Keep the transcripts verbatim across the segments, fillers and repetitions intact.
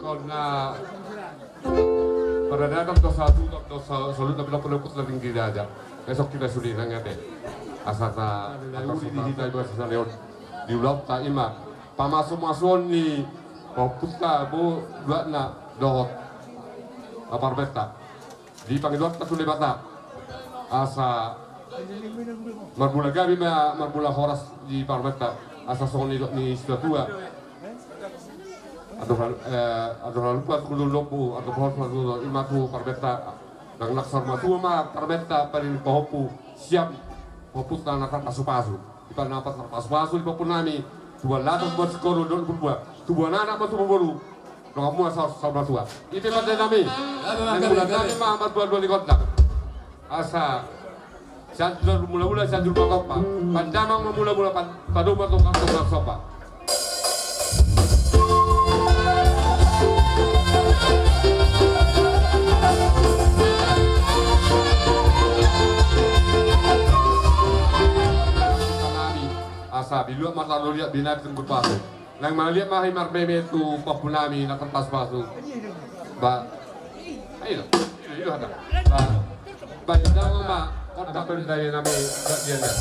Na, pada datang dosa tu, dosa, saluhutna pinompar ni ompunta Tingki Raja. Besok kita sudah nang ate. Asa ta, asa ta, di ulaonta ima pamasumasuon ni ompunta, boru, anak dohot parmenta. Di pangidoanta tu Debata asa marmula gabe ma, marmula horas di parmenta, asa songon nidok ni situatua. Andor hal-, eh, andor halumpang tu ngolu ni lombu, andor horas ma tu ngolu ni lombu, ima tu parmenta. Nang, nang saur matua ma parmenta paling pahompu sian ompunta na tarpasupasu. Di panapa tarpasupasu di pahompu nami, tubuan laho ma singkoru dohot pulbua, tubuan anak ma tubuan boru. Dongan muna saur, saur matua. Ite pande nami. Nang mula nami ma marbual-bual ni gondang. Asa sian juru mula-mula, sian juru patompa. Pandamang ma mula-mula, pan-, padomu ma tongka-tongka somba. Asa biluat ma tarluliat, binahen tunggul pasu. Nang mangaliat ma hami marmeme tu pahompu nami na tarpasupasu. Ba, ayo, ayo, ayo, ada. Ba, ba, jangan ma, kota pendaya nami, ba, dia, dia.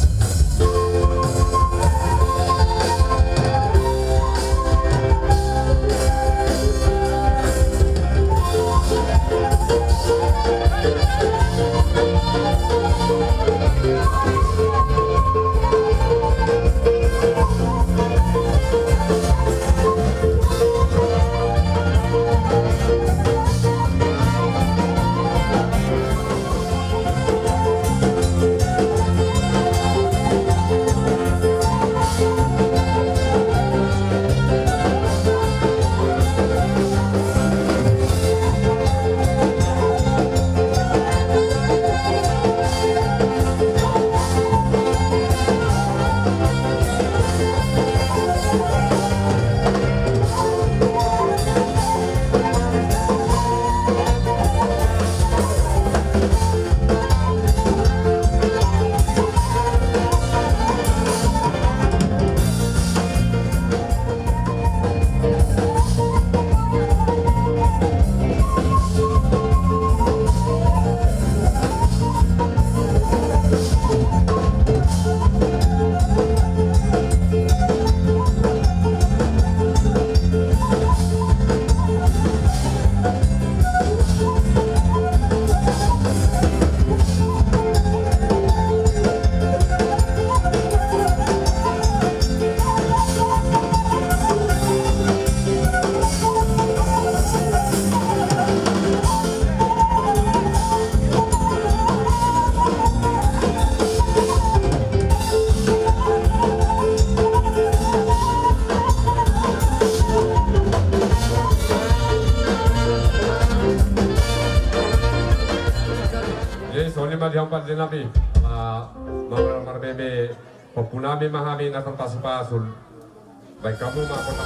Jadi songon i ma di hamu pande nami, ma, ma, marmeme pahompu nami ma hami na tarpasupasu. Baik, hamu ma kota.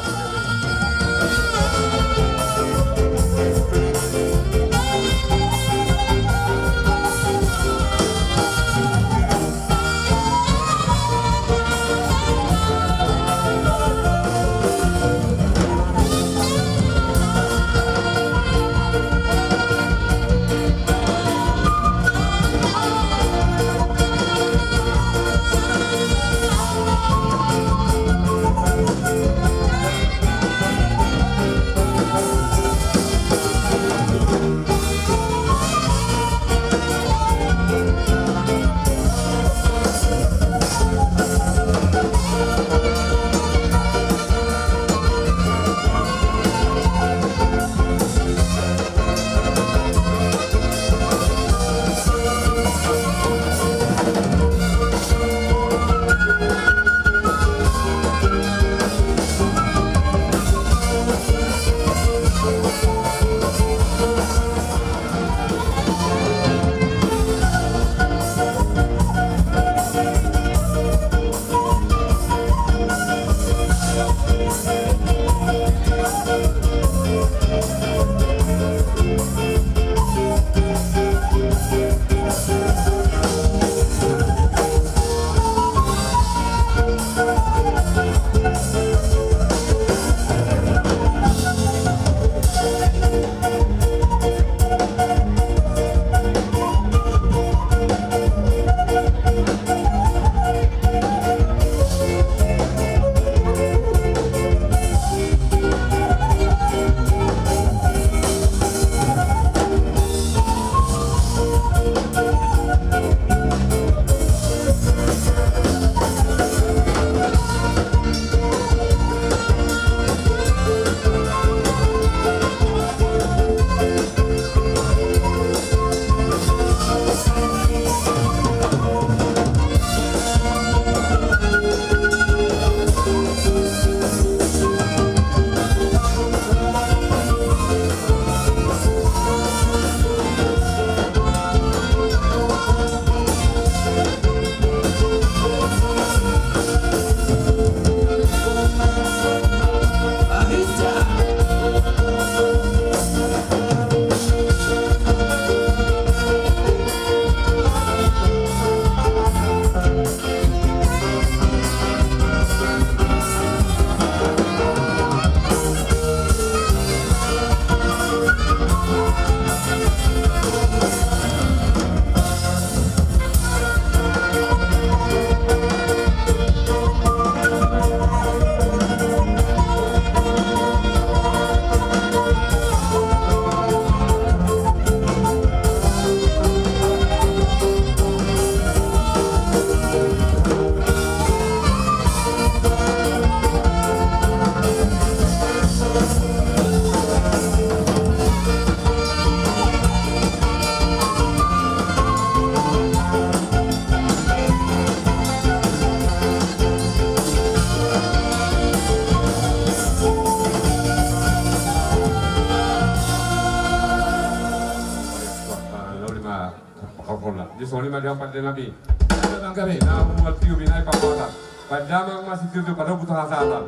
Di soni ma di ampat de nabi. Ada bangga be, na mual tiu binai pakuasa. Pada mang masih tiu pada butuh hasatan.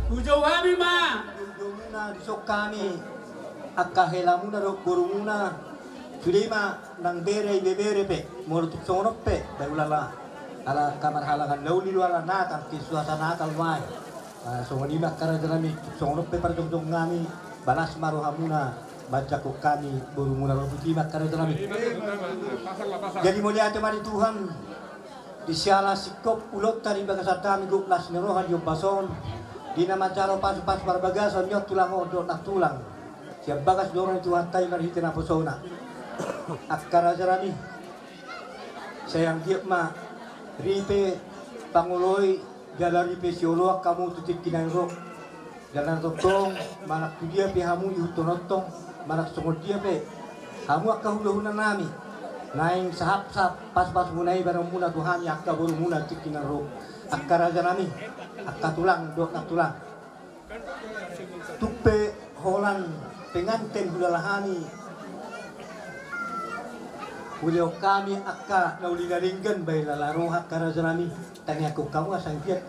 Ujou hami ma. Ujou muna di sokami. Angka helamuna dohot borumuna, sude ma nang bere ibebere pe, molo tung songon on pe, bae ulala ala angka marhalangan na uli do ala Natal, kesuasa Natal ma i. Ah, songon i ma angka raja nami, tung songon on pe parjongjongonnami, balas ma rohamuna manjangkon hami borumuna dohot borunami angka raja nami. Jadi mauliate ma di Tuhan. Di siala singkop ulaonta di bagasan hami gok las ni roha di ombas on, di na manjalo pasupasu parbagason ni on tulang on dohot nang tulang. Sian bagas joro ni Tuhanta i marhite naposona. Angka raja nami, sai anggiat ma ripe pangoloi jala ripe sioloan hamu tu tingki na naeng ro. Jala na tongtong manang tu dia pe hamu ihuthononhon, manang songon dia pe hamu angka hulahula nami, naeng sahapsahap pasupasumuna i baronmuna tu hami angka borumuna tingki na ro. Angka raja nami, angka tulang dohot nang tulang. Tung pe holan penganten hulala hami, hulehon hami angka na uli na denggan baen lala roha angka raja nami, tangiangkon hamu asa anggiat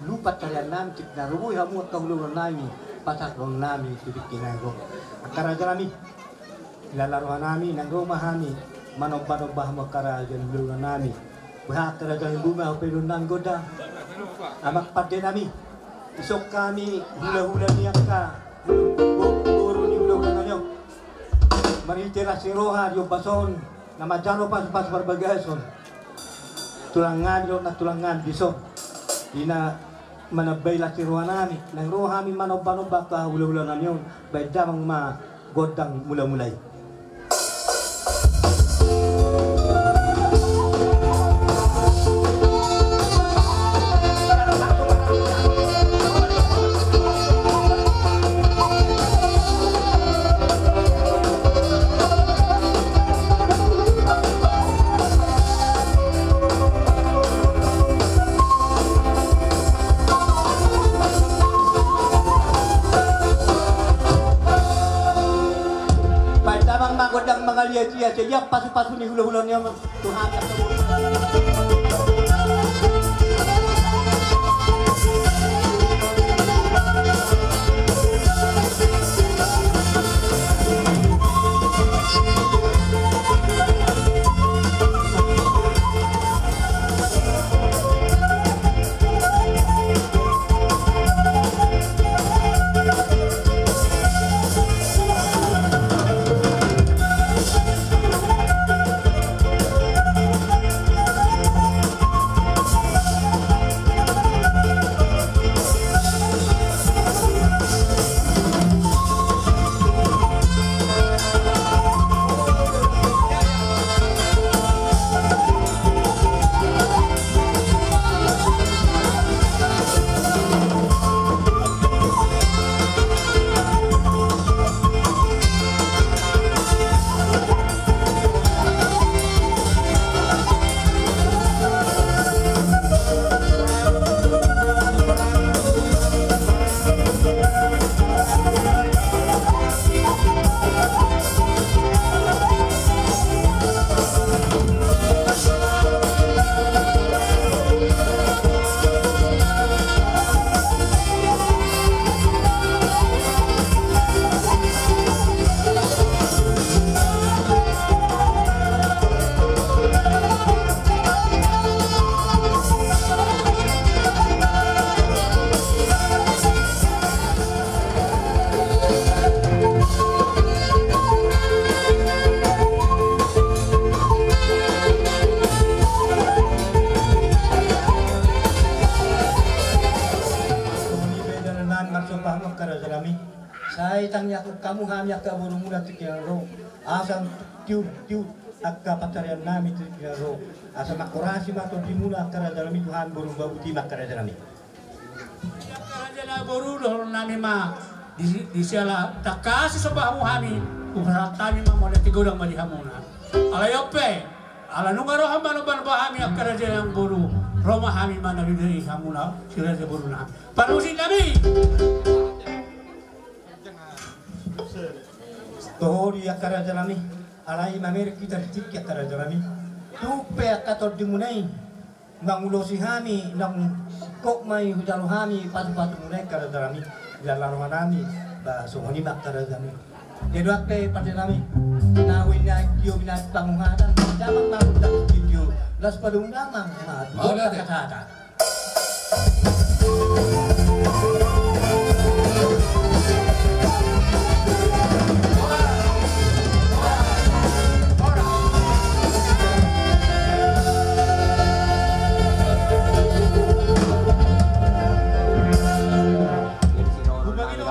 lupa tarian nami tingki na ro, boi hamu angka hulahula nami pasahaton nami tu tingki na ro. Angka raja nami, lala roha nami naeng ro ma hami manombanomba hamu angka raja ni hulahula nami. Boha angka raja ni buma, hupaidon nami gondang. Amang pande nami, dison hami hulahula ni angka boru ni hulahula nami on, marhite las ni roha di ombas on na manjalo pasupasu parbagason. Tulang nami dohot nang tulang nami dison, di na manambai las ni roha nami, naeng ro hami manombanomba angka hulahula nami on, baen damang ma gondang mulamula i. Baen damang ma gondang mangalialia, sai liat pasupasu ni hulahula ni on tu hami. Sai tangiangkon hamu hami angka borumuna tingki na ro, asa tiur tiur angka pansarian nami tingki na ro, asa mangkorasi ma tondimuna angka raja nami tu hami boru Babuti ma angka raja nami. Angka raja na boru, dohonon nami ma Di, di siala tangkas somba hamu hami, hupasahat hami ma mauliate godang ma di hamuna. Alai on pe, ala nunga ro hamu manomba-nomba hami angka raja nang boru, ro ma hami mandapothon hamuna, si raja boru nami. Parmusik nami. Toho di angka raja nami, alai mamereng hita di tingki angka raja nami. Tung pe angka tondimuna i mangulosi hami, naung singkop ma i hujalo hami patu-patumuna i angka raja nami, jala rohanami, ba songon i ma angka raja nami. Jadi angka pande nami, na huinna tio bina panguhatan, damang ma hudang tio, las padung damang ma hudang kata-kata.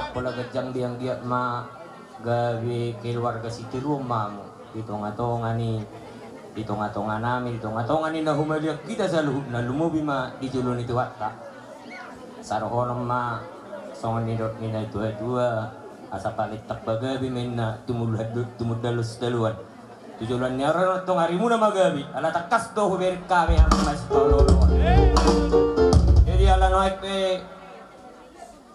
Pola ganjang di anggiat ma gabe keluarga sitiruon ma hamu di tonga-tonga ni, di tonga-tonga nami, di tonga-tonga ni na humaliang hita saluhutna, lumobi ma di jolo ni Tuhanta. Sarohonon ma songon nidok ni na tua-tua, asa palettak pagabe ma inna tumundalus daluan. Tu joloan ni ari on tong arimuna ma gabe, ala tangkas do hubereng hami hamu na sipaolo-oloan. Jadi ala nuaeng pe,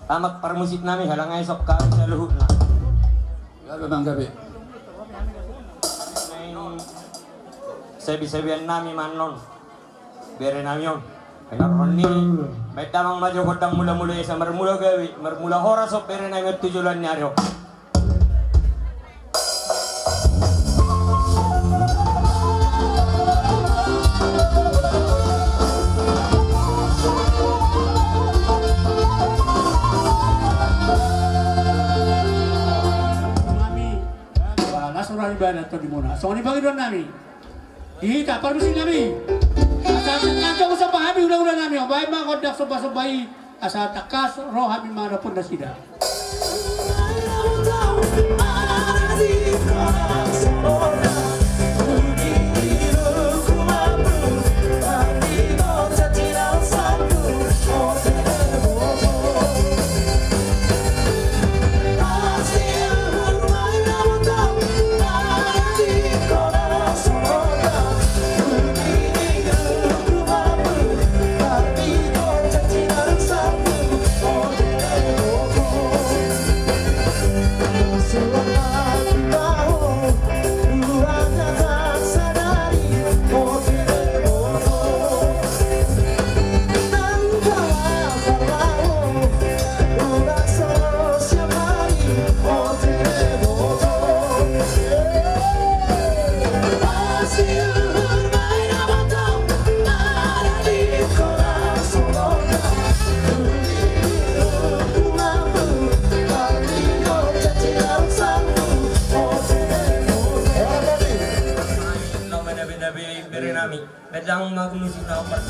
amang parmusik nami, halangai sokka saluhutna. Gabe ma gabe. Sabi-sabian nami ma annon. Bere nami on. Baen damang ma jo gondang mula-mula esa marmula gabe, marmula horas on bere nami on tu joloan ni ari on. Nami, ba las roha ni badan tondimuna. Songon i pangidoan nami. Hita parmusik nami. Asa tangkas somba hami hula-hula nami, baen ma gondang somba-somba i, asa tangkas ro hami mandapothon nasida. Bere nami. Pedang magnus na opat.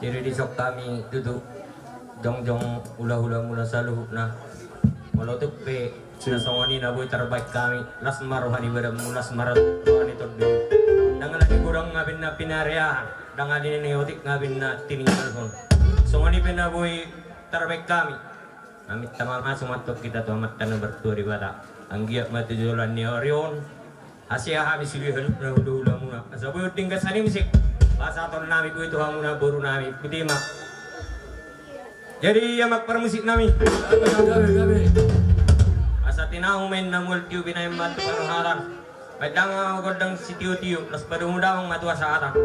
Jadi dison hami tutu jongjong hulahulamuna saluhutna. Molo tung pe na songon i na boi tarbaen hami, las ma roha ni badanmu, las ma roha ni tondimuna. Ndang ala ni godang nga be na pinariahan, ndang ala ni otik nga be na tininggalhon. Songon i pe na boi tarbaen hami. Naminta mamasu ma antong hita tu Amanta na martua Debata. Anggiat ma tu joloan ni ari on hasea hami sude saluhutna hulahulamuna. Asa boi unding gasan i muse pasahaton nami boi tu hamuna boru nami. Boti ma. Jadi ia ma parmusik nami. Gabe, gabe. Asa tinahu ma inna mual tio binaen ma tu parrohatan. Baen damang gondang sitiotio, las padomu damang ma tu hasahatan.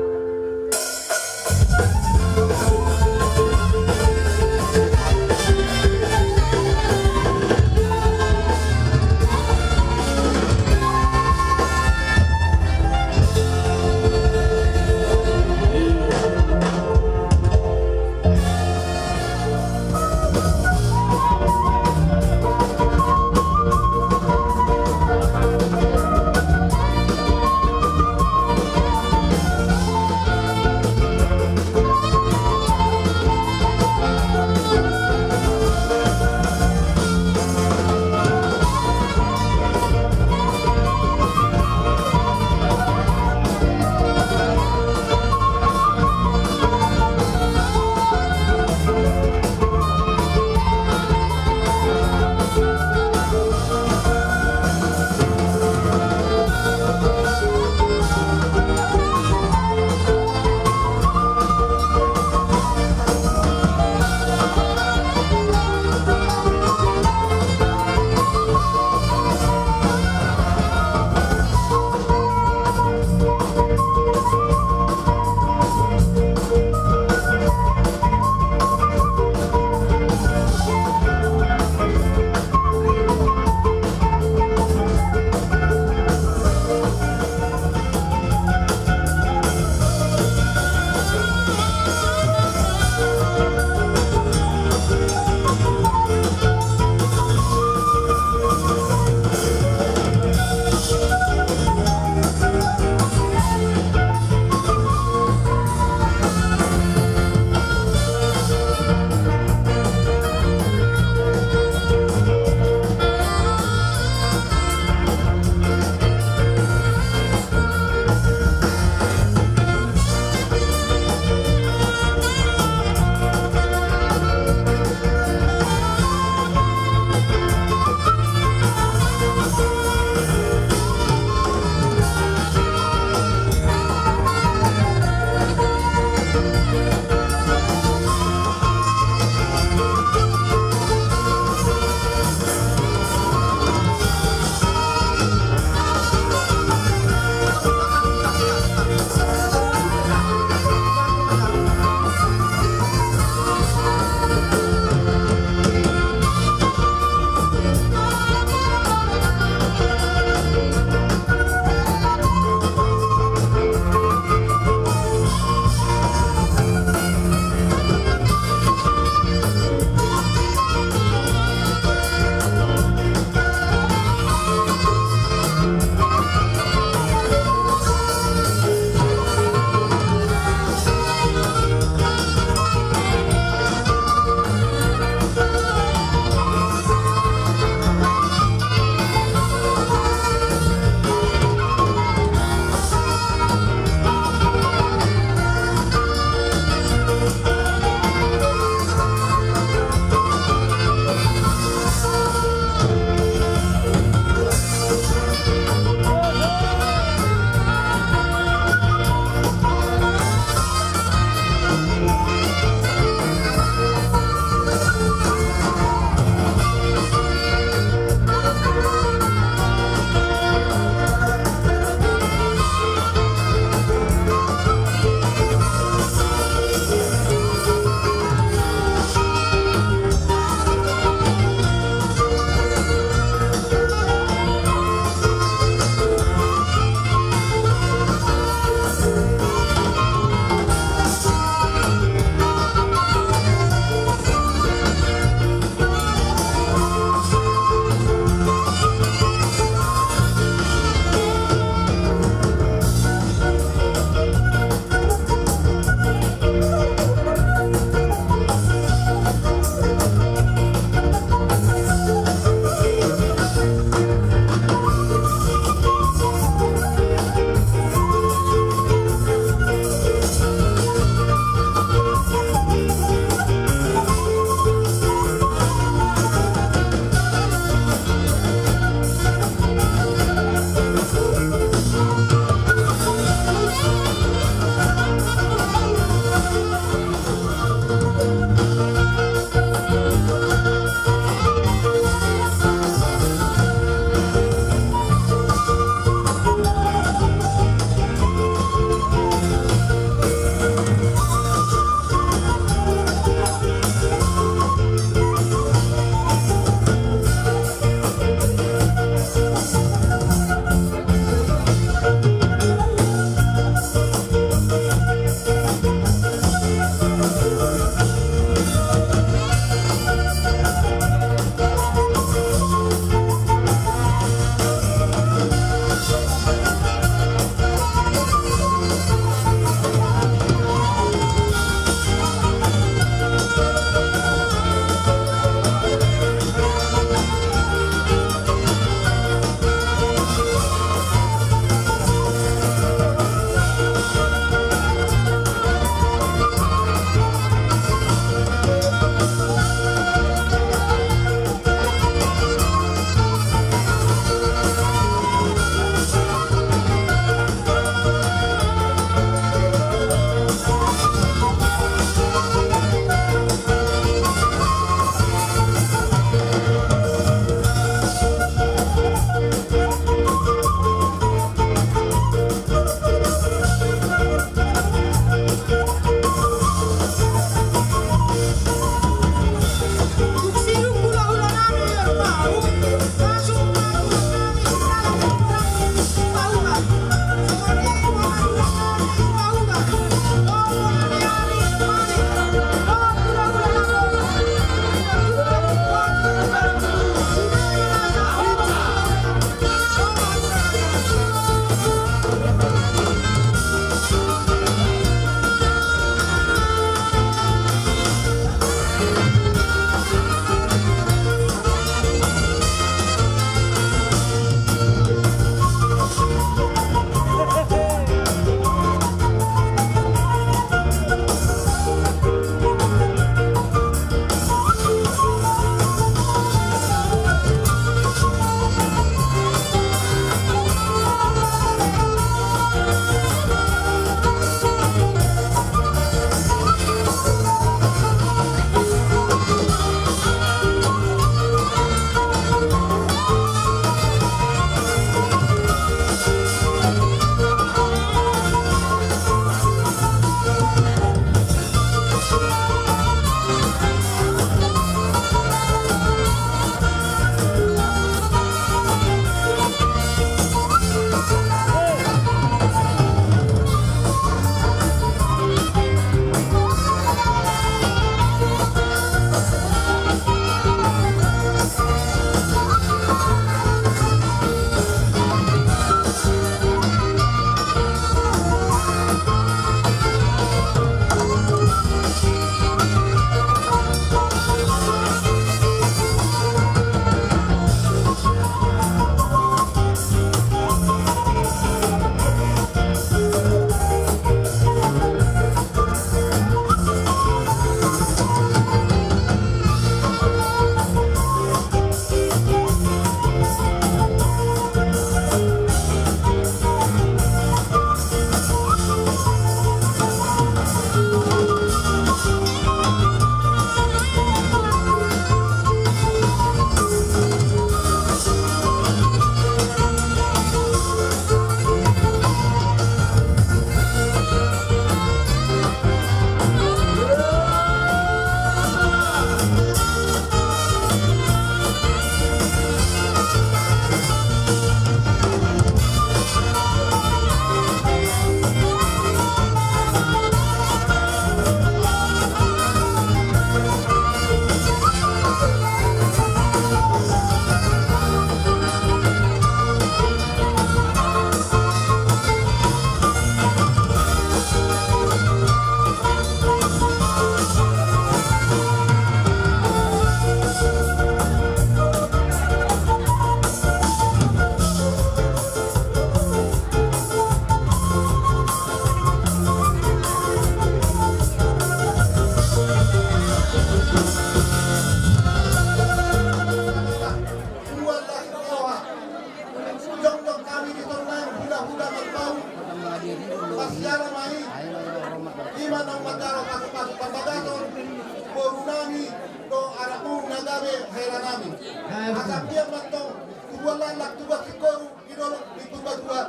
Hela nami. Asa dia mantong tubuan laklak, tubuan singkoru di dolok di Purbatua.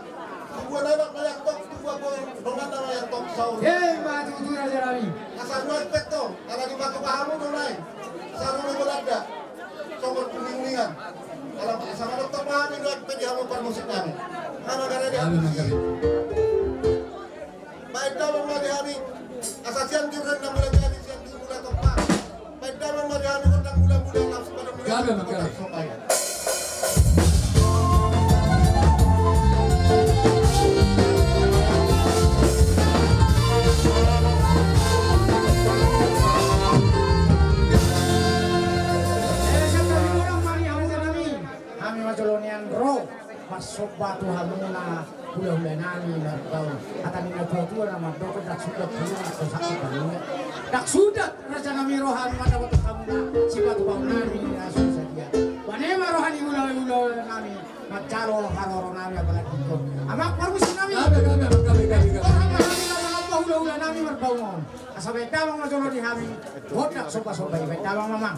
Tubuan anak ma i antong, tubuan boru dongan na ma i antong saur. Hei, ma tutu raja nami. Asa nuaeng pe antong ala dipasohot hamu do nai. Saru ni Belanda. Songon uning-uningan. Ala asa manonton ma hami nuaeng pe di hamu parmusik nami. Hami gara di hamu si. Baen damang ma di hami. Asa sian di uren na mula jadi, sian di mula tompa. Baen damang ma di hami gondang mula-mula langsung pada mula. Gabe, gabe. Hami ma jolo nian ro. Marsomba tu hamuna hulahula nami na ro. Hata ni na tua-tua na mandok ndang suda hulung ko sakit hamuna. Ndang suda raja nami ro hami mandok tu hamuna sipatupaon nami na so sadia. Bane ma roha ni hulahula nami manjalo haroro nami apalagi ko. Amang parmusik nami. Gabe, gabe, gabe, gabe, gabe. Roha ma hami na mangompa hulahula nami marbaungon. Asa baen damang ma jolo di hami. Gondang somba-somba i baen damang ma amang.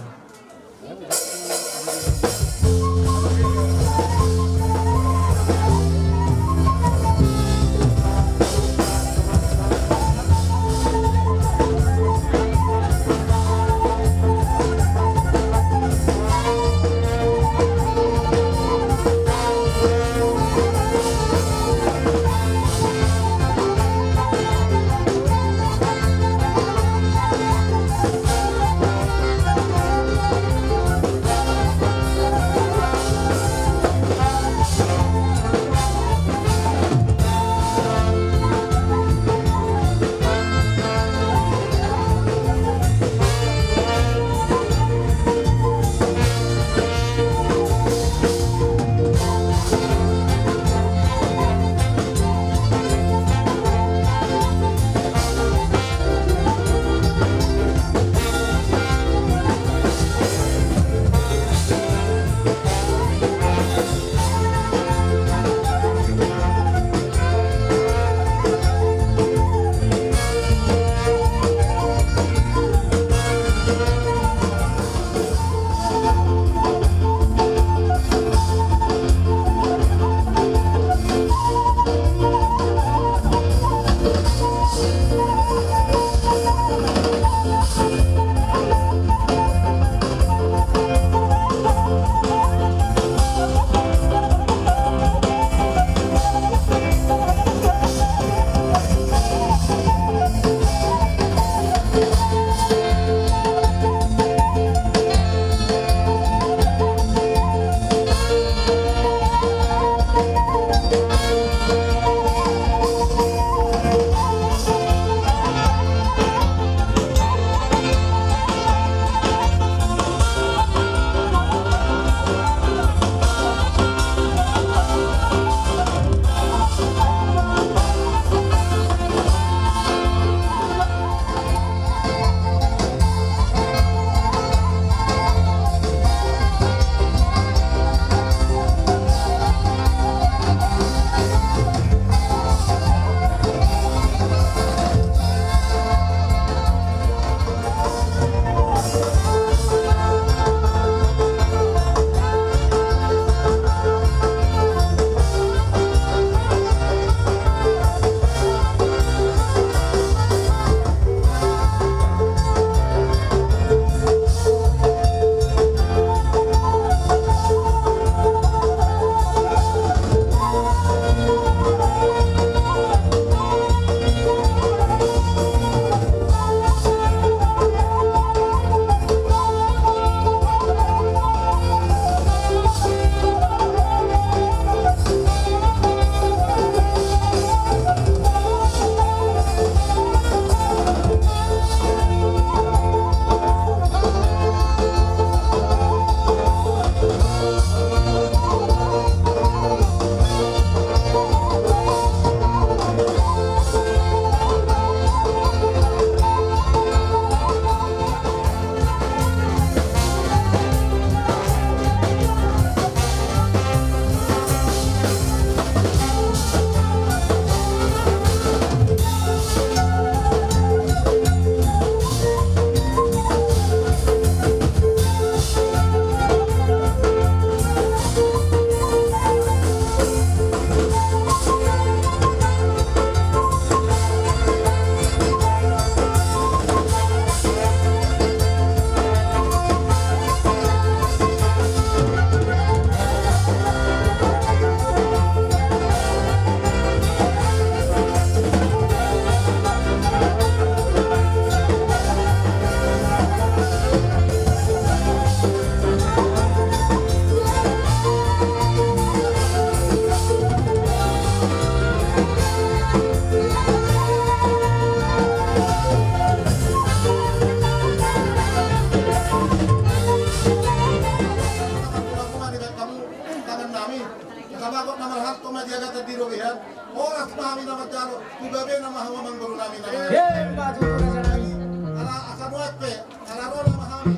Babe nama hamu amang boru nami nama. Emma tutu raja nami. Ala asa muat pe, ala ro nama hami.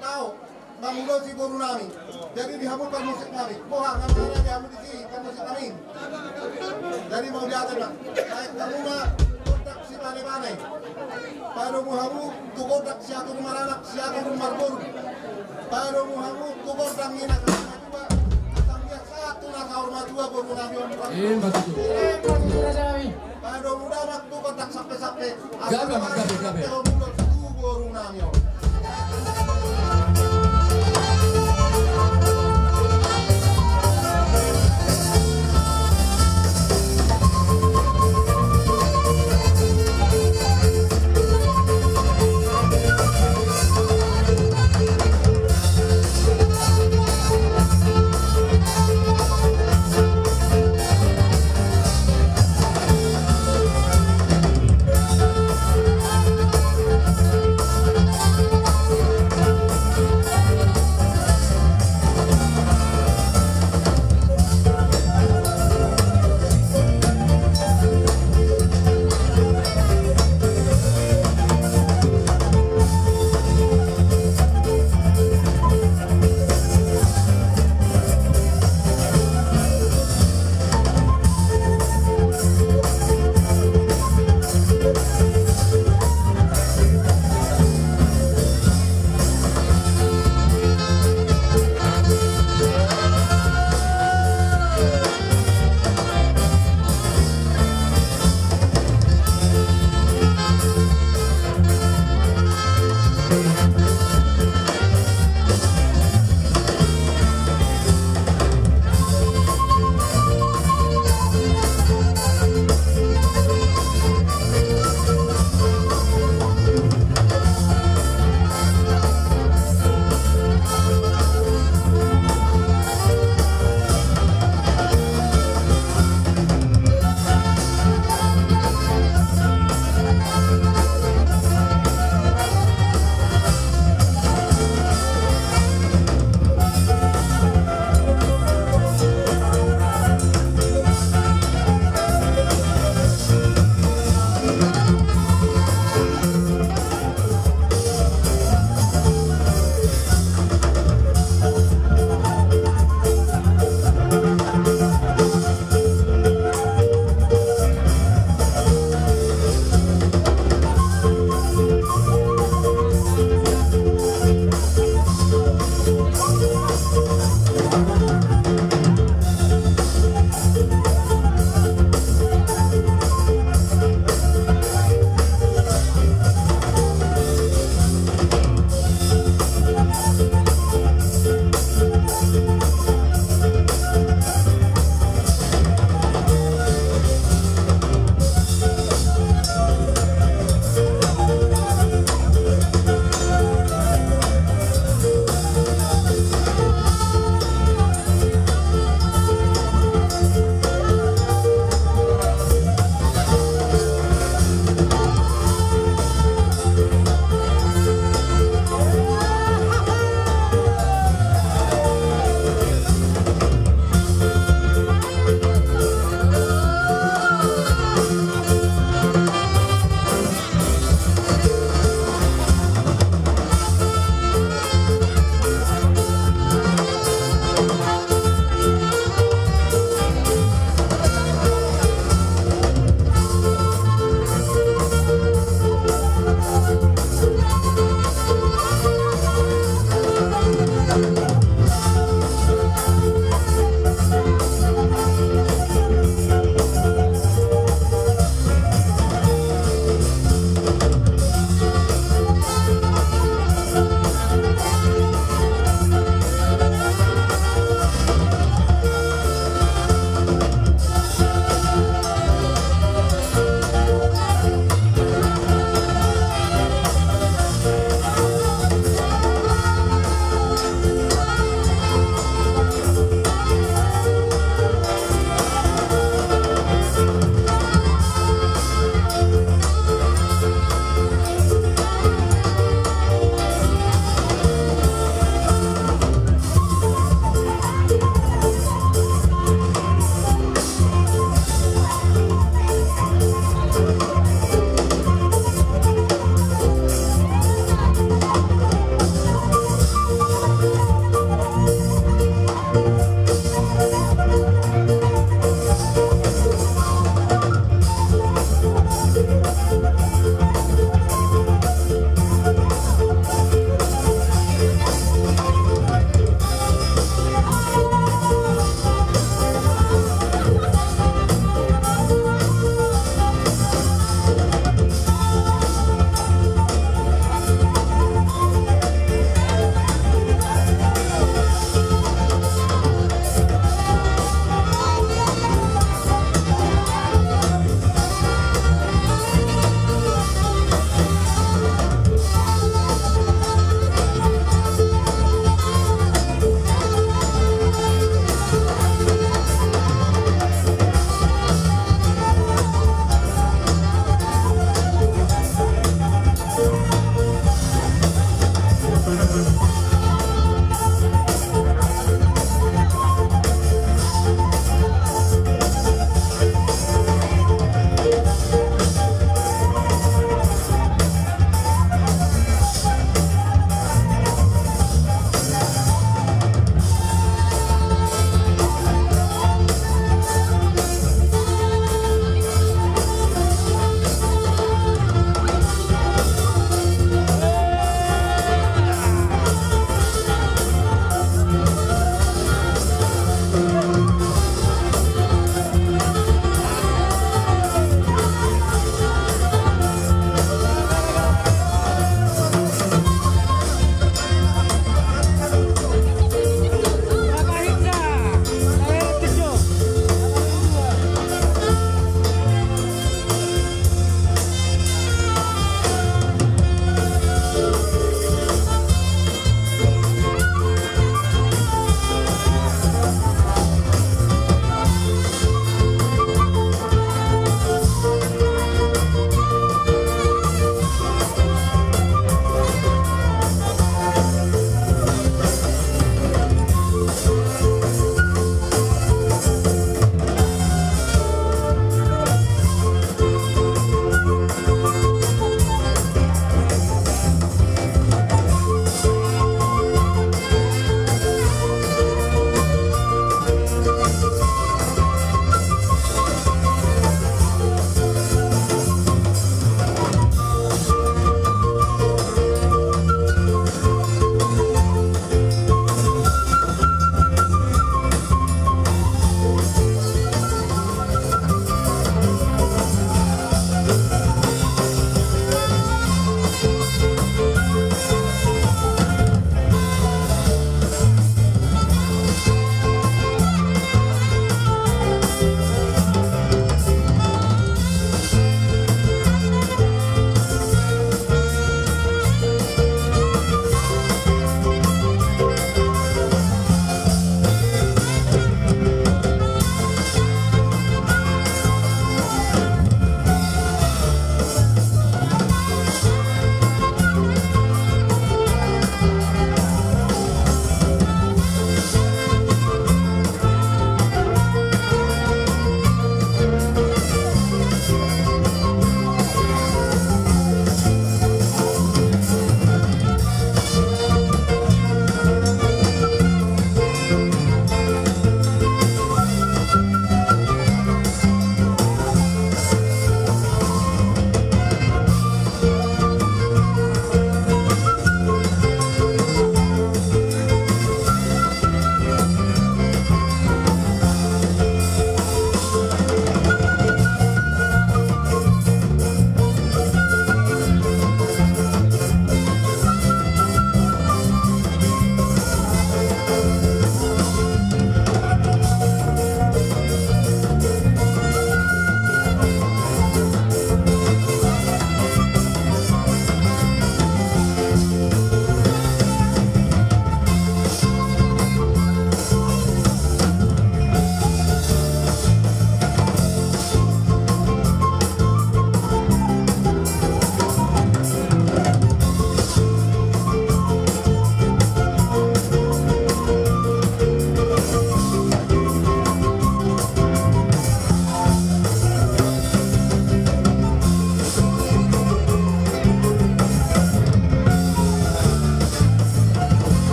Tau, mangulosi boru nami. Jadi di hamu parmusik nami. Boha, nami ala di hamu disi, parmusik nami. Jadi mau diatur, Bang. Baik, hamu ma gondang sipane-pane. Padomu hamu tu gondang siatur maranak, siatur marboru. Padomu hamu tu gondang ni na saur matua, asa miak sahat tu na saur matua boru nami on. Emma tutu. Emma tutu raja nami. Padomu damang tu gondang sampe-sampe. Gabe, amang, gabe, gabe. Asa miak sahat tu boru nami on.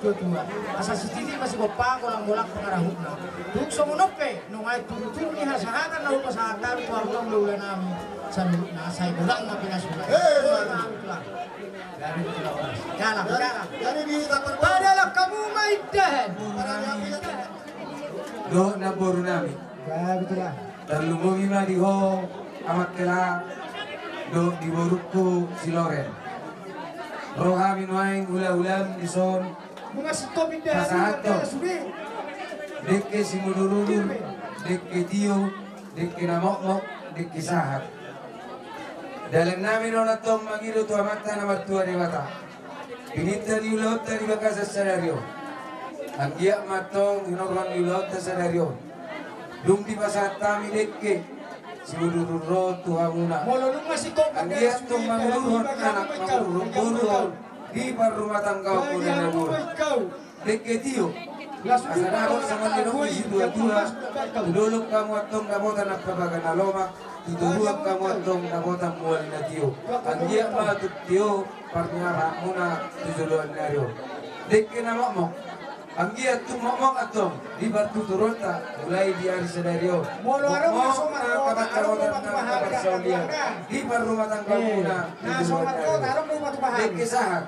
Tua, asa sititi ma sigompa, golang-golang pangarahutna. Tung songon on pe, nunga i turuturuan ni hasahatan na hupasahat hami tu hamu na hula-hula nami saluhutna, sai godang ma pinasuna. Hei, Tulang. Gabe Tulang. Jalan, jalan. Jadi di tempat padalan hamu ma indahan. Dohot namboru nami. Gabe Tulang. Tarlumobi ma di ho, Amang Kela, dohot di borungku si Loren. Ro hami nuaeng hula-hulam dison. Pasahathon dengke simudur-udur, dengke tio, dengke na mokmok, dengke sahat. Dalan nami on antong mangido tu Amanta na martua Debata, pininta ni ulaonta di bagasan sadari on. Anggiat ma antong hinorhon ni ulaonta sadari on dung dipasahat hami dengke simudur-udur on tu hamuna. Anggiat antong mangudurhon anak, mangudurhon boru on di parrumatanggaonmuna na dua. Dengke tio, asa dapot songon nidok ni situa-tua, tu dolok hamu antong dapotan angka baga na lomak, tu toruan hamu antong dapotan mual na tio. Anggiat ma tung tio parniarahanmuna tu joloan ni ari on. Dengke na mokmok, anggiat tung mokmok antong di partuturonta mulai di ari sadari on. Mokmok ma angka pandapotan, angka parsaulian di parrumatanggaonmuna tu joloan ni ari on. Dengke sahat,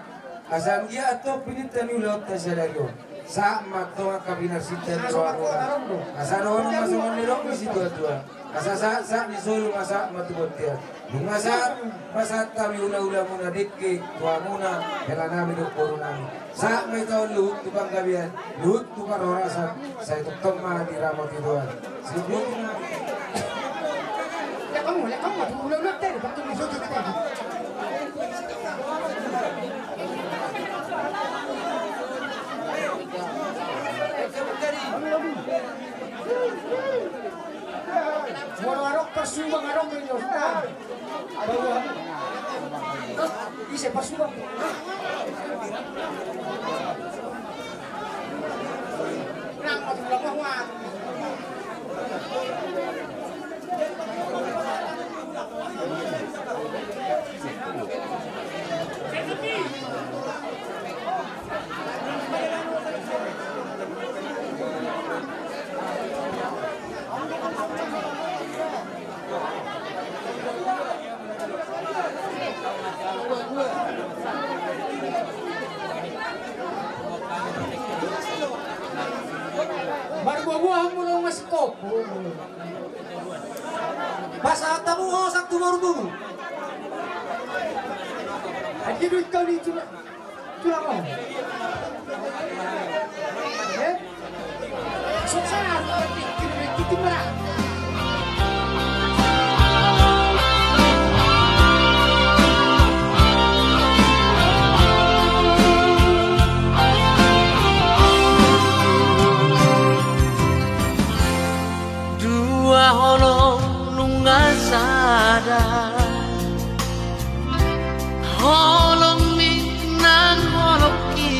asa anggiat antong pininta ni ulaonta sadari on, sahat ma antong angka pinarsinta ni rohamuna. Asa dohonon ma songon nidok ni situa-tua, asa sahat-sahat ni solu ma sahat ma tu bontean. Nunga sahat pasahat hami hula-hulamuna dengke tu hamuna, hela nami dohot boru nami. Sahat ma hita on luhut tu panggabean, luhut tu parhorasan, sai tongtong ma diramoti Tuhan. Molo adong pasuban, adong do i. Ise pasuban? Marbuah-buahan muna, nunga singkop. Pasahat hamu hosak tu boru tubu. Adi duit kau di Tulang. Tulang on. Eh? Sukses. Itu berat. Dua holong nunga sada, holong ni nang holong i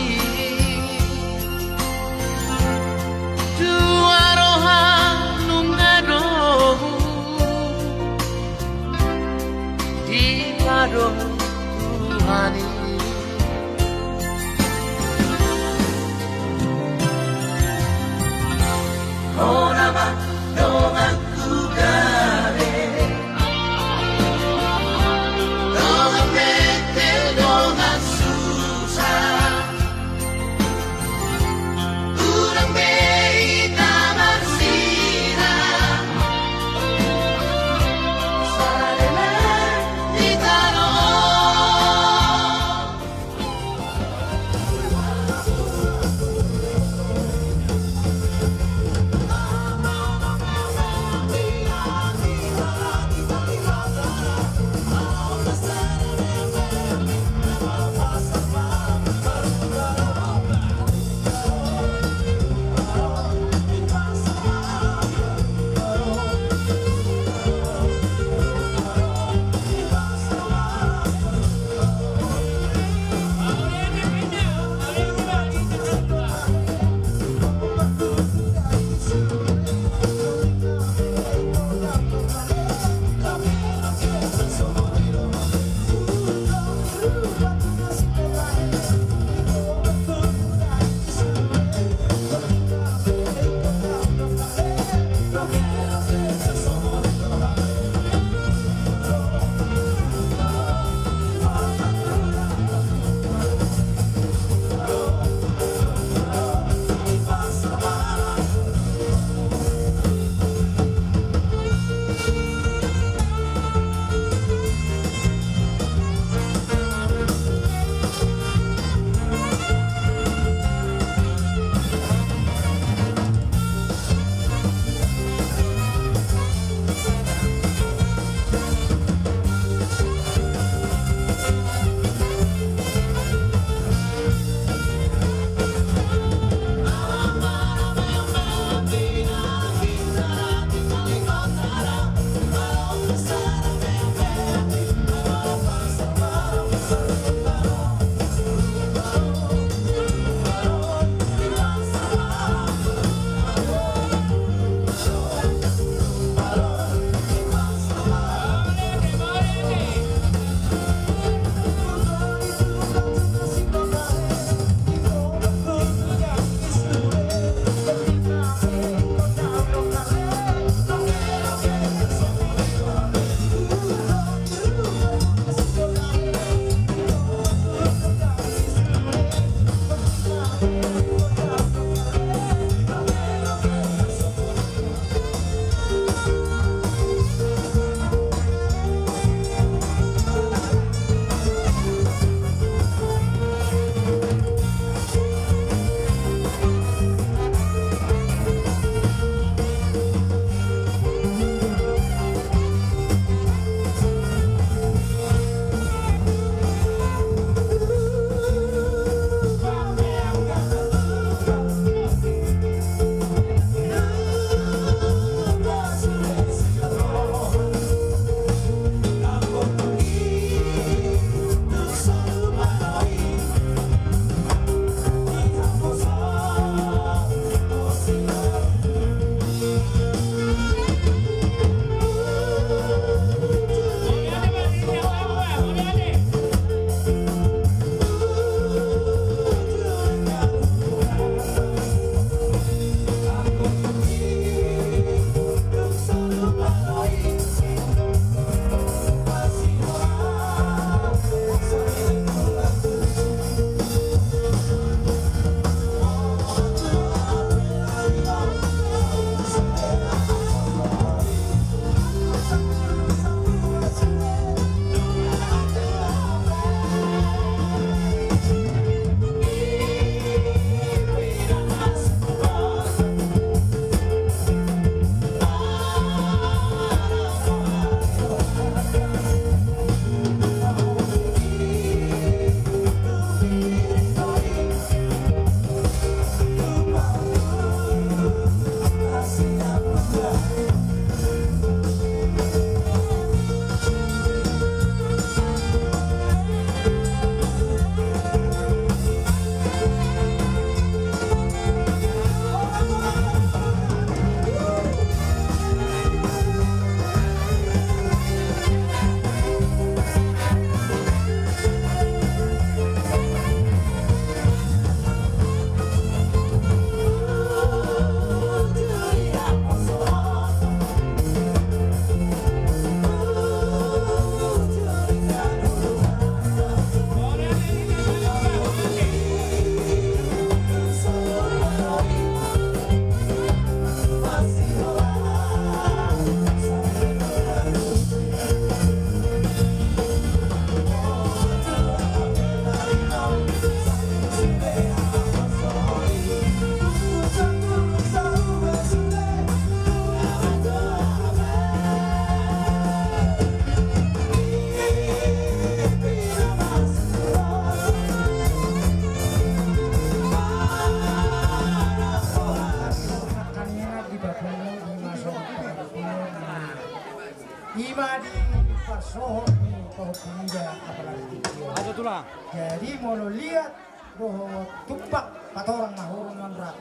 Ida apalagi. Ajo tulang. Jadi molo liat dohot tumpak patorang na hurung manrap.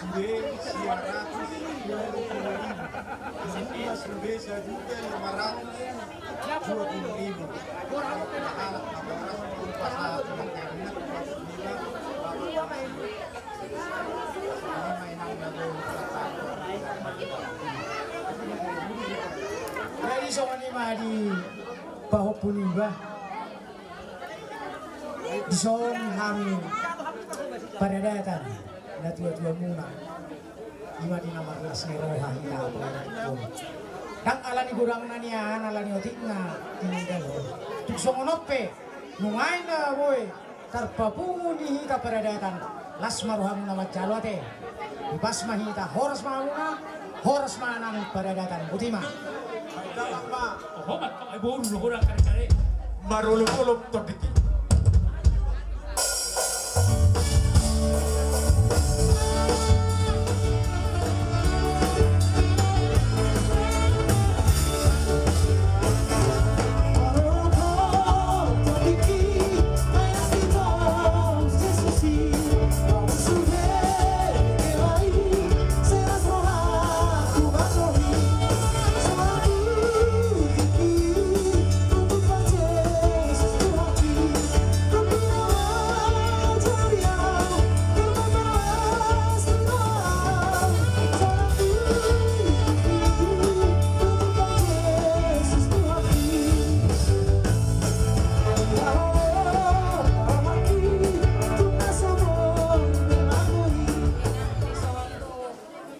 Sude sia ratus dua puluh ribu. Sude sajuta lima ratus dua puluh ribu. Jadi songon i ma di pahompu niba. Dison hami paradatan na tuatua muna. Ima di na marlas ni roha hita. Ndang ala ni godangna nian, ala ni otikna tinanggal. Tung songon on pe, nunga i na boi tarpapungu ni hita paradatan. Las ma rohamuna manjalo ate. Dipas ma hita, horas ma hamuna, horas ma nang paradatan. Boti ma. Oho, mantap, ai boru lo, godang kare-kare. Marolop-olop topik i.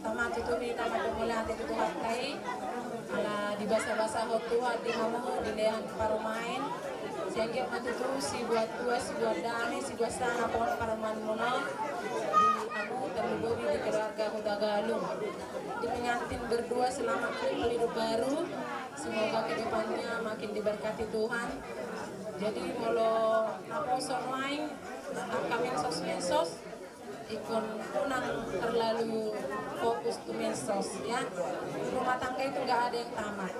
Tama tutu hita mandok mauliate tu Tuhanta i, ala dibasabasahon Tuhan di hamu, dilehon parumaen, sai anggiat ma tutu sibuat tua, sibuat dame, sibuat sangap on parumaenmuna di hamu, terlebih di keluarga Hutagalung. Di pengantin berdua selamat menempuh hidup baru, semoga ke depannya makin diberkati Tuhan. Jadi molo naposo nuaeng angka mensos-mensos, ingkon unang terlalu fokus tu mensos, ya. Rumah tangga itu nggak ada yang tamat.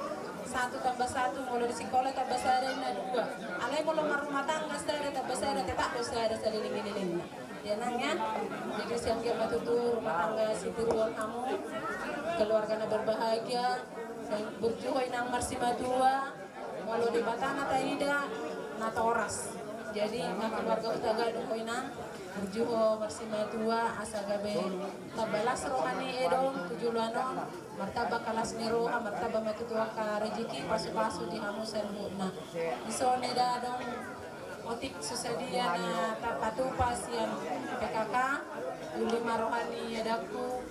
Satu tambah satu, molo di sikola tambah sada, ninna dua. Alai molo marrumah tangga sada tambah sada, tetap do sada saleleng-lelengna. Ya, Nang, ya. Jadi sai anggiat ma tutu rumah tangga sitiruon hamu, keluarga na berbahagia, dan burju ho inang marsimatua. Molo Debata na taida, natoras. Jadi, na keluarga Hutagalung ho inang, burju ho marsimatua, asa gabe tamba las roha ni edong tu joloan on, martamba angka las ni roha, martamba ma tutu angka rejeki, pasupasu di hamu saluhutna. Dison eda adong otik so sadia na ta-, tapatupa sian P K K, uli ma roha ni edangku,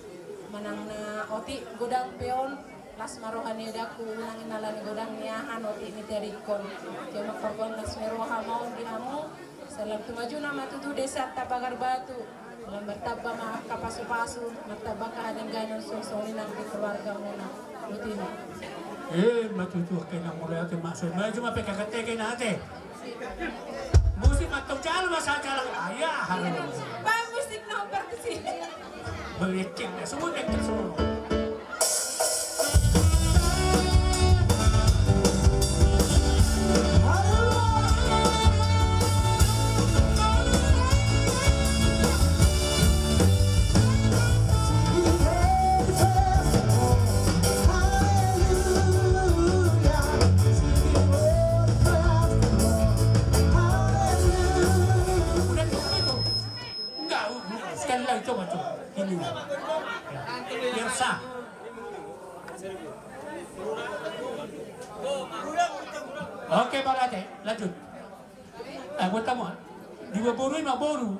manang na otik godang pe on, las ma roha ni edangku, unang inna ala ni godang ni aha na otik ni taringkon. Jama parguan las ni roha ma on di hamu. Salam tumajuna ma tutu desa Tabagar Batu. Lam martamba ma angka pasupasu, martamba angka hadengganon songon i nang di keluargamuna. Boti ma. Eh, ma tutu angka inang, molo ate ma, so maju ma P K K te kena ate. Musik mantong jalo ma sa jalan. Ayah, halo. Bagus, Sik, nomor ke sini. Mengecek, ya, semua ngecek semua. Udah cukup itu. Enggak, sekali lagi coba, coba. Ini. Biar sah. Oke, Pak Raja, lanjut. Eh, buat kamu. Dua boru, lima boru.